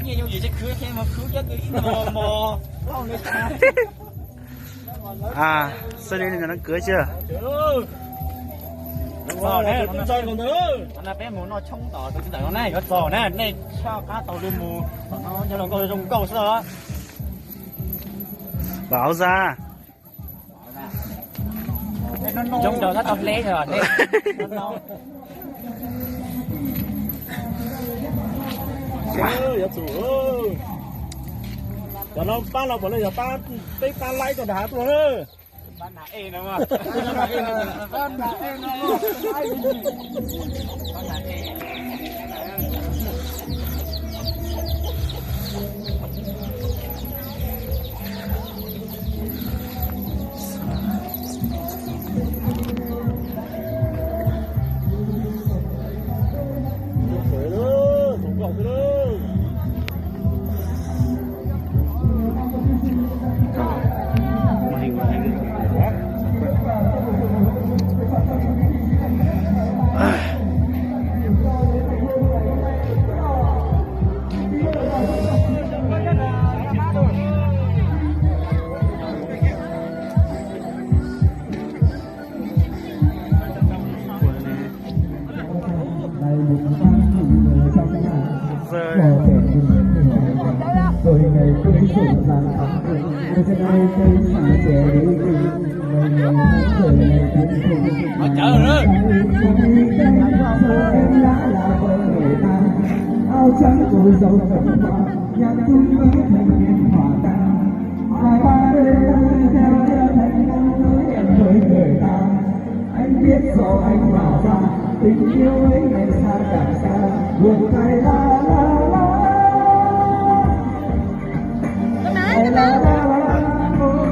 Xws li no kwv tsis? Peb mus noj tshoob tom tus txiv ntxawm no na, yuav txog na, nej tshaj qab tau li mus tom no, nyob zoo nkauj zoo nkauj xwb os. Vam hauv xwb. Zoo nraug tab tau hleb os. Cov no pab no puas yog pab, peb pab laib tau nram hav tuaj na.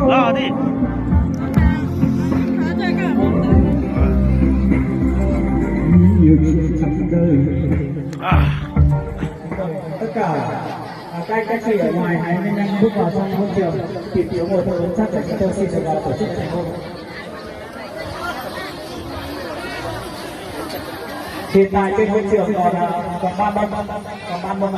Los thiab. Tất cả, à, các, các chị ở ngoài hãy nhanh nhanh bước vào trong hội trường, tìm thiếu một thợ sắt để chúng tôi xin được, à, tổ chức thành công. Hiện tại trên hội trường còn, à, còn ba mâm, còn ba mâm.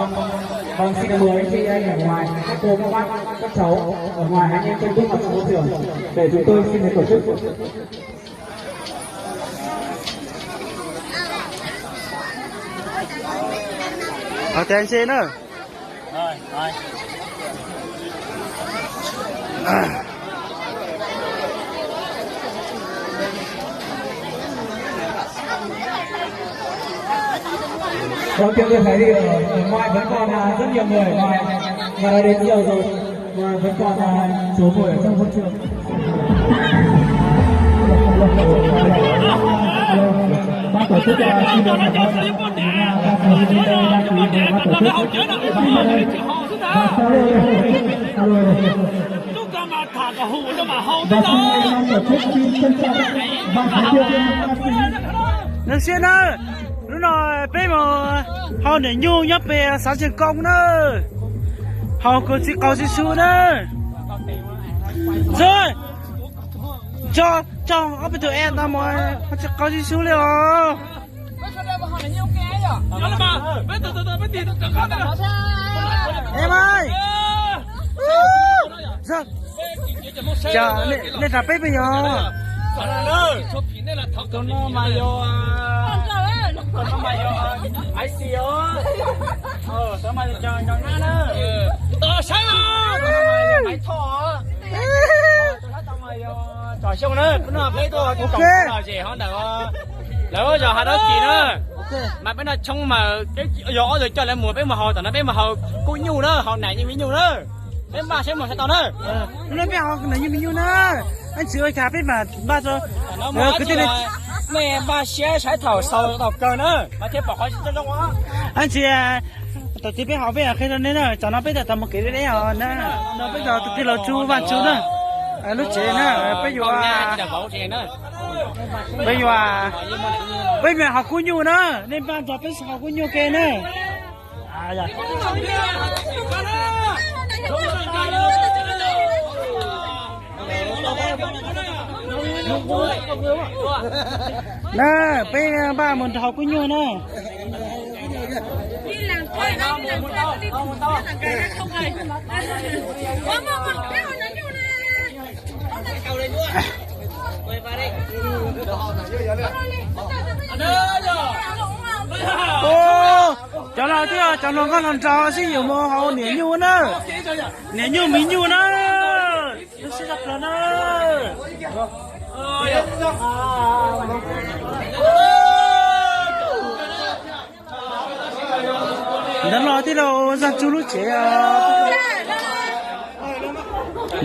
Vâng, xin mời anh chị em ở ngoài, các cô, các bác, các cháu ở ngoài hãy nhanh chân bước vào trong hội trường để chúng tôi xin được tổ chức. Hos tes ntse na. Vâng, thưa quý vị, ở ngoài vẫn còn, à, rất nhiều người ở ngoài, và đã đến giờ rồi, và vẫn còn, à, số người ở trong hội trường. Ban tổ chức, à, xin được, à, ban tổ chức, à, ban tổ chức. Nws siab na, hnub no peb mus hau niam nyuj nyob pem xav tseem koo na, hau kawg txiv qau txiv su na. Tso, tso ob peb tug es tau mus hau txiv qau txiv su li os. Em ơi. Cas nej, nej rau peb peb yog. Tus no mas yog, tus no mas yog Ais Xis os. Tus no mas yog Nco Nab na. Tus no mas yog Maiv Thoj. Tus no mas yog Tsom Xyooj na. Peb no peb tuaj kuv koom los ces hov ntawm lawv zos Hav Dawb Kis na. Mas peb noj tshoob mas yog ob tug coj lawv mus, peb mus haus tom no, peb mus haus kub nyuj na, haus nam nyuj me nyuj na. Peb npaj saib mus saib tau na. Peb haus nam nyuj me nyuj na. Ib ntsis ua cas peb mam npaj rau kwv tij, nej npaj siab saib thaum xaus tau kawg na mas thiaj pom qhov zoo. Ib ntsis tom txiv peb haus peb qhia rau nej na, tsam no peb tau mus kev deb os na. No peb tau tus tij laug Tsu Vaj Tsu na, lub tsev na, peb yuav, peb yuav, peb mus haus kub nyuj na, nej npaj nrog peb haus kub nyuj ke na. Na, peb npaj mus nrog haus kub nyuj na. Cov laus thiab cov hluas nkauj hluas nraug xib yuav mus haus niam nyuj na. Niam nyuj miv nyuj na. Zoo siab tshaj plaws na. Ntawm no tij laug Zaj Tsu lub tsev.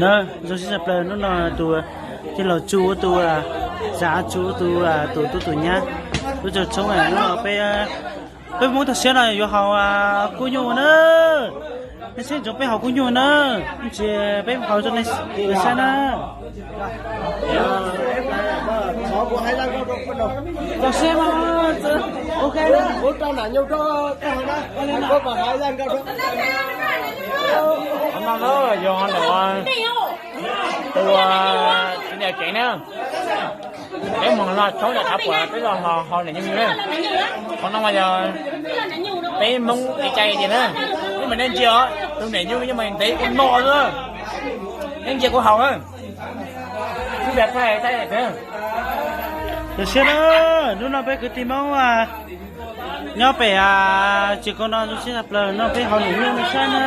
Na, zoo siab tshaj plaws hnub no tus tij laug Tsu ua tus, Zaj Tsu ua tus, tus tub tus nyab lub tsaug tshoob no peb, peb Hmoob toj siab no yuav haus kuj nyuj na. Nej seb ntsoov peb haus kuj nyuj na, ntsis peb haus rau nej saib na. Toj siab mas, ok na. Qhov no na yog tus txiv niam kev na. Peb mus los tshoob yog qhav puam peb los haus niam nyuj na. Qhov no mas yog peb Hmoob kev cai tiag na. Peb mas nej ntsia os, tus niam nyuj yeej mas ntev ua no xwb. Nej ntsia kuv haus na. Zoo siab na, hnub no peb kwv tij Hmoob nyob pem tsev koj no zoo siab tshaj plaws no peb haus niam nyuj no saib na.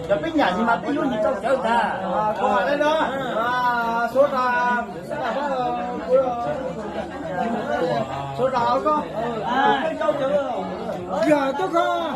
Cov peb nyam ni mas peb yuav nyias rau cawv ntag. Koj hais li no, suav tas, suav tas koj, peb rau cawv, yog tub koj.